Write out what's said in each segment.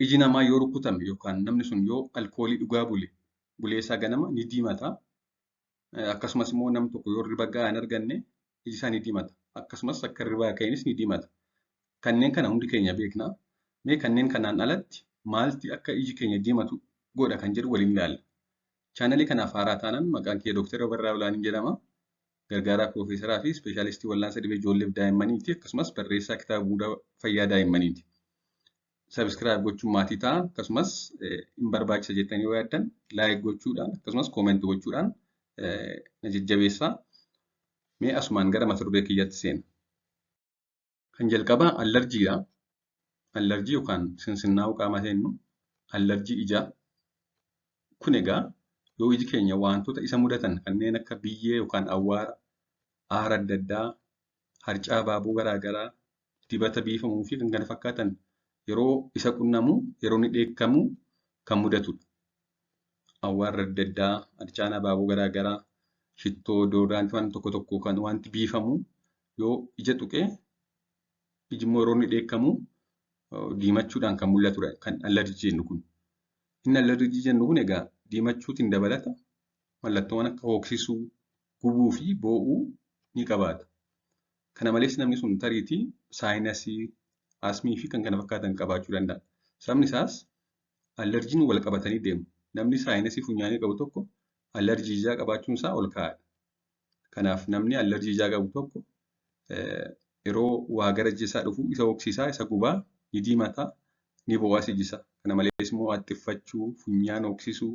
Iji namaa yoo rukutame yookaan namni sun yoo alkoolii dhugaa bule buleesaa ganama ni diimata. Akkasumas immoo namni tokko yoo hirriba gahaa hin arganne iji isaa ni diimata. Akkasumas akka hirribaa ka'eenis ni diimata. Kanneen kana hundi keenya beekna. Mee kanneen kanaan alatti maalti akka iji keenya diimatu godha kan jedhu waliin ilaalla. Chaanalii kanaaf haaraa taanaan maqaan kiyya Dooktar Abarraa Olaaniin jedhama. Gargaaraa Piroofeesaraa fi Ispeeshaalistii Wallaansa Dhibee Ijoolleef Daa'immaniiti. Akkasumas barreessaa kitaaba bu'uura fayyaa daa'immaniiti. Subscribe gochuun maatii ta'a. Akkasumas hin barbaachisa jettanii yoo yaaddan like gochuudhaan akkasumas comment gochuudhaan na jajjabeessaa. Mee asumaan gara mata duree kiyyaatti seena. Kan jalqabaa allerjiidha. Allerjii yookaan sinsinnaa'uu qaamaa jennu allerjii ijaa. Kun egaa yoo iji keenya wantoota isa mudatan kanneen akka biyyee yookaan awwaara, aara adda addaa, harcaa abaaboo garaagaraa, dibata biifamuu fi kan kana fakkaatan yeroo isa qunnamu, yeroo inni dheekkamu kan mudatudha. Awwaarri adda addaa, harcaan abaaboo garaagaraa, shittoo, deodorantii waan tokko tokko kan wanti biifamu yoo ija tuqee iji immoo yeroo inni dheekkamu diimachuudhaan kan mul'atudha kan allerjii jennu kun. Inni allerjii jennu kun egaa diimachuutiin dabalata mallattoowwan akka hooksisuu, gubuu fi boo'uu ni qabaata. Kana malees namni sun tariitii saayinasii, asmii fi kan kana fakkaatan qabaachuu danda'a. Sababni isaas allerjiin wal qabatanii deemu. Namni saayinasii funyaanii qabu tokko allerjii ijaa qabaachuun isaa ol ka'aadha. Kanaaf namni allerjii ijaa qabu tokko yeroo waa gara ija isaa dhufu isa hooksisaa, isa gubaa, ni diimataa, ni boo'as iji isaa. Kana malees immoo haxxiffachuu, funyaan hooksisuu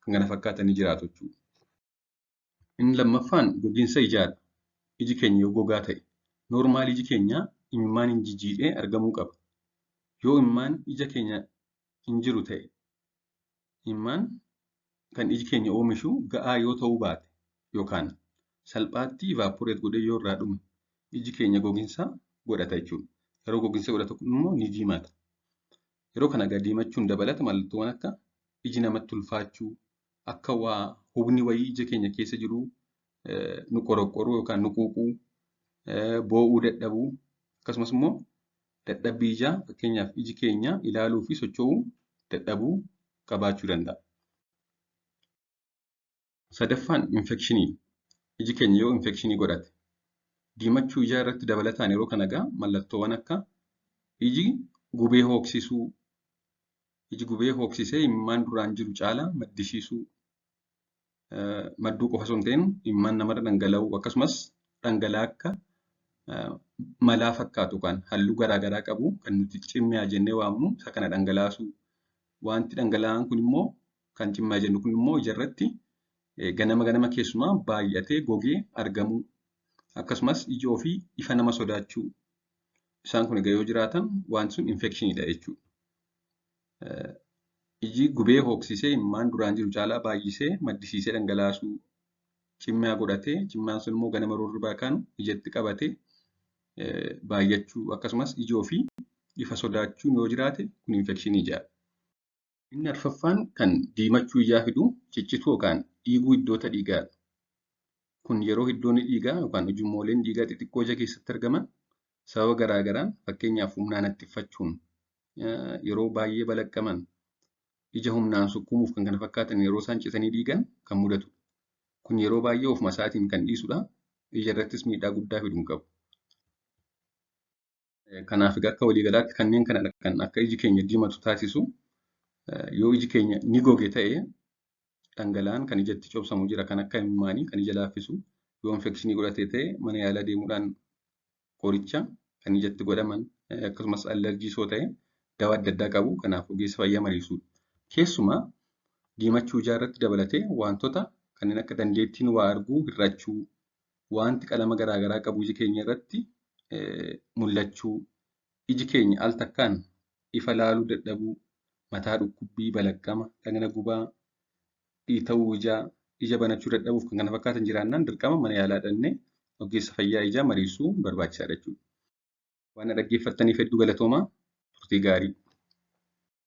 kan kana fakkaatan ni jiraatu jechuudha. Inni lammaffaan gogiinsa ijaadha. Iji keenya yoo gogaa ta'e, normal iji keenya imimmaan hin jijiidhee argamuu qaba. Yoo imimmaan ija keenya hin jiru ta'e, imimmaan kan iji keenya oomishu ga'aa yoo ta'uu baate yookaan salphaatti evaporate godhee yoo irraa dhume iji keenya gogiinsa godhata jechuudha. Yeroo gogiinsa godhatu kun immoo ni diimata. Yeroo kana egaa diimachuun dabalata mallattoowwan akka iji namatti ulfaachuu, akka waa hubni wayii ija keenya keessa jiru nu qoroqqoruu yookaan nu quuquu, boo'uu dadhabuu akkasumas immoo dadhabbii ijaa fakkeenyaaf iji keenya ilaaluu fi socho'uu dadhabuu qabaachuu danda'a. Sadaffaan infekshinii. Iji keenya yoo infekshinii godhate diimachuu ijaa irratti dabalataan yeroo kana egaa mallattoowwan akka iji gubee hooksisuu, iji gubee hooksisee imimmaan duraan jiru caalaa maddisiisuu, madduu qofa osoo hin ta'in imimmaan namarra dhangala'uu akkasumas dhangala'aa akka malaa fakkaatu kan halluu garaagaraa qabu kan nuti cimmiyaa jennee waamnu isa kana dhangalaasuu. Wanti dhangala'aan kun immoo kan cimmiyaa jennu kun immoo ijarratti ganama ganama keessumaa baay'atee gogee argamuu akkasumas iji ofii ifa nama sodaachuu. Isaan kun egaa yoo jiraatan wanti sun infekshiniidha jechuudha. Iji gubee hooksisee imimmaan duraan jiru caalaa baay'isee maddisiisee dhangalaasuu, cimmiyaa godhatee cimmiyaan sun immoo ganama yeroo hirribaa kaanu ijatti qabatee baay'achuu akkasumas iji ofii ifa sodaachuun yoo jiraate kun infekshinii ijaadha. Inni arfaffaan kan diimachuu ijaa fidu ciccituu yookaan dhiiguu iddoota dhiigaadha. Kun yeroo iddoonni dhiigaa yookaan ujummooleen dhiigaa xixiqqoo ija keessatti argaman sababa garaagaraan fakkeenyaaf humnaan haxxiffachuun yeroo baay'ee balaqqaman ija humnaan sukkuumuuf kan kana fakkaatan yeroo isaan citanii dhiigan kan mudatudha. Kun yeroo baay'ee ofuma isaatiin kan dhiisudha. Ija irrattis miidhaa guddaa fidu hin qabu. Kanaaf egaa akka waliigalaatti kanneen kanadha kan akka iji keenya diimatu taasisu. Yoo iji keenya ni goge ta'e dhangala'aan kan ijatti cobsamu jira kan akka imimmaanii kan ija laaffisu. Yoo infekshinii godhate ta'e mana yaalaa deemuudhaan qoricha kan ijatti godhaman akkasumas allerjii soo ta'e dawaa adda addaa qabu. Kanaaf ogeessa fayyaa mariisuudha. Keessumaa diimachuu ijaa irratti dabalatee wantoota kanneen akka dandeettiin waa arguu hir'achuu, wanti qalama garaagaraa qabu ija keenya irratti mul'achuu, iji keenya al takkaan ifa laaluu dadhabuu, mataa dhukkubbii, balaqqama, dhagna gubaa, dhiita'uu ijaa, ija banachuu dadhabuuf kan kana fakkaatan jiraannaan dirqama mana yaalaa dhaqnee ogeessa fayyaa ijaa mariisuu barbaachisaadha jechuudha. Waan na dhaggeeffattaniif hedduu galatoomaa. Turtii gaarii.